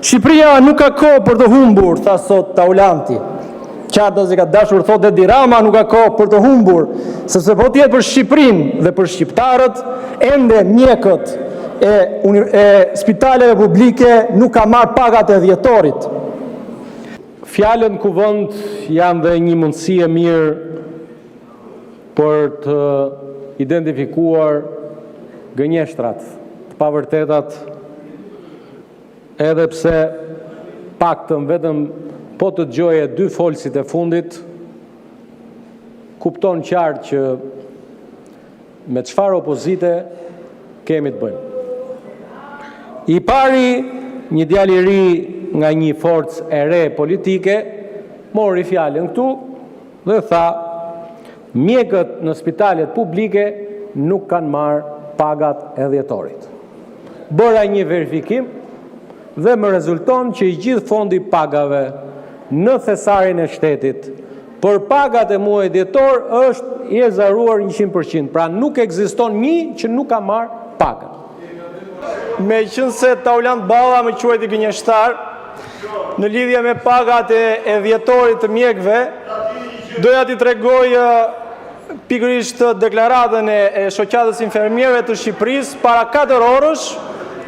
Shqipëria nuk ka kohë për të humbur, tha sot Taulanti. Qartazi ka dashur të thotë Edi Rama nuk ka kohë për të humbur, sepse po të jetë për Shqipërinë dhe për shqiptarët, ende mjekët e, e spitaleve publike nuk kanë marrë pagat e dhjetorit. Fjalët në Kuvend janë dhe një mundësi e mirë për të identifikuar gënjeshtrat, të pavërtetat, edhe pse paktën vetëm po të dëgjoje dy folësit e fundit, kupton qartë që me çfarë opozite kemi të bëjmë. I pari, një djalë i ri nga një forcë e re politike, mori fjalën këtu dhe tha: "Mjekët në spitalet publike nuk kanë marrë pagat e dhjetorit." Bëra një verifikim dhe më rezulton që i gjithë fondi i pagave në thesarin e shtetit për pagat e muajit dhjetor është i ezauruar 100%, pra nuk ekziston një që nuk ka marrë pagën. Meqenëse Taulant Balla më quajti gënjeshtar në lidhje me pagat e, e dhjetorit të mjekëve, doja t'i tregoj pikërisht deklaratën e, e Shoqatës së Infermierëve të Shqipërisë para 4 orësh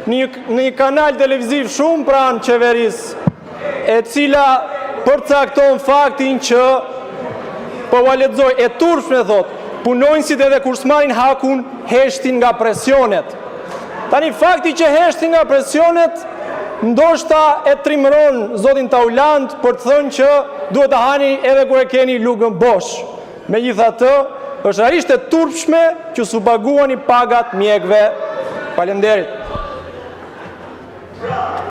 në një, në një kanal televiziv shumë pranë qeverisë, e cila përcakton faktin që po ua lexoj, e turpshme thotë, punonjësit edhe kur s'marrin hakun, heshtin nga presionet. Tani fakti që heshtin nga presionet ndoshta e trimëron zotin Taulant për të thënë që duhet të hani edhe kur e keni lugën bosh. Megjithatë, është realisht e turpshme që s'u paguani pagat mjekëve. Faleminderit.